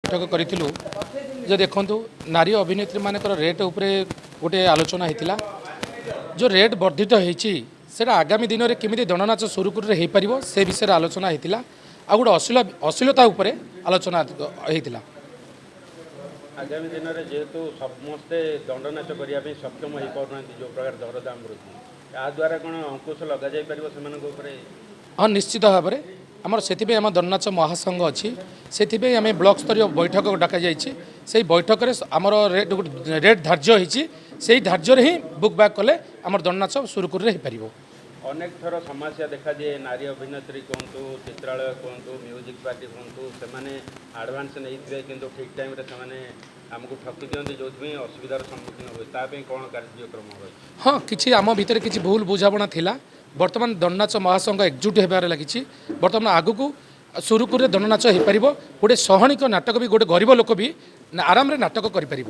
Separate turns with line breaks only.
ବୈଠକ କରିଥିଲୁ ଯେ ଦେଖନ୍ତୁ, ନାରୀ ଅଭିନେତ୍ରୀମାନଙ୍କର ରେଟ୍ ଉପରେ ଗୋଟେ ଆଲୋଚନା ହେଇଥିଲା। ଯେଉଁ ରେଟ୍ ବର୍ଦ୍ଧିତ ହେଇଛି, ସେଇଟା ଆଗାମୀ ଦିନରେ କେମିତି ଦଣ୍ଡନାଚ ସୁରୁଖୁରୁରେ ହେଇପାରିବ, ସେ ବିଷୟରେ ଆଲୋଚନା ହେଇଥିଲା। ଆଉ ଗୋଟେ ଅଶ୍ଳୀଳତା ଉପରେ ଆଲୋଚନା ହେଇଥିଲା।
ଆଗାମୀ ଦିନରେ ଯେହେତୁ ସମସ୍ତେ ଦଣ୍ଡନାଚ କରିବା ପାଇଁ ସକ୍ଷମ ହୋଇପାରୁନାହାନ୍ତି, ଯେଉଁ ପ୍ରକାର ଦରଦାମ ବୃଦ୍ଧି, ଏହାଦ୍ୱାରା କ'ଣ ଅଙ୍କୁଶ ଲଗାଯାଇପାରିବ ସେମାନଙ୍କ ଉପରେ?
ହଁ, ନିଶ୍ଚିତ ଭାବରେ। ଆମର ସେଥିପାଇଁ ଆମ ଦଣ୍ଡନାଚ ମହାସଂଘ ଅଛି। ସେଥିପାଇଁ ଆମେ ବ୍ଲକ ସ୍ତରୀୟ ବୈଠକ ଡକାଯାଇଛି। ସେଇ ବୈଠକରେ ଆମର ରେଟ୍, ରେଟ୍ ଧାର୍ଯ୍ୟ ହେଇଛି। ସେଇ ଧାର୍ଯ୍ୟରେ ହିଁ ବୁକ୍ ବ୍ୟାକ୍ କଲେ ଆମର ଦଣ୍ଡନାଚ ସୁରୁଖୁରୁରେ ହେଇପାରିବ।
ଅନେକ ଥର ସମସ୍ୟା ଦେଖାଦିଏ। ନାରୀ ଅଭିନେତ୍ରୀ କୁହନ୍ତୁ, ଚିତ୍ରାଳୟ କୁହନ୍ତୁ, ମ୍ୟୁଜିକ୍ ପାର୍ଟି କୁହନ୍ତୁ, ସେମାନେ ଆଡ଼ଭାନ୍ସ ନେଇଥିବେ, କିନ୍ତୁ ଠିକ୍ ଟାଇମ୍ରେ ସେମାନେ ଆମକୁ ଠକି ଦିଅନ୍ତି, ଯେଉଁଥିପାଇଁ ଅସୁବିଧାର ସମ୍ମୁଖୀନ ହୁଏ। ତା ପାଇଁ କ'ଣ କାର୍ଯ୍ୟକ୍ରମ ରହିଛି?
ହଁ, କିଛି ଆମ ଭିତରେ କିଛି ଭୁଲ ବୁଝାମଣା ଥିଲା। ବର୍ତ୍ତମାନ ଦଣ୍ଡନାଚ ମହାସଂଘ ଏକଜୁଟ ହେବାରେ ଲାଗିଛି। ବର୍ତ୍ତମାନ ଆଗକୁ ସୁରୁଖୁରୁରେ ଦଣ୍ଡନାଚ ହେଇପାରିବ। ଗୋଟେ ସହଣିକ ନାଟକ ବି, ଗୋଟେ ଗରିବ ଲୋକ ବି ଆରାମରେ ନାଟକ କରିପାରିବ।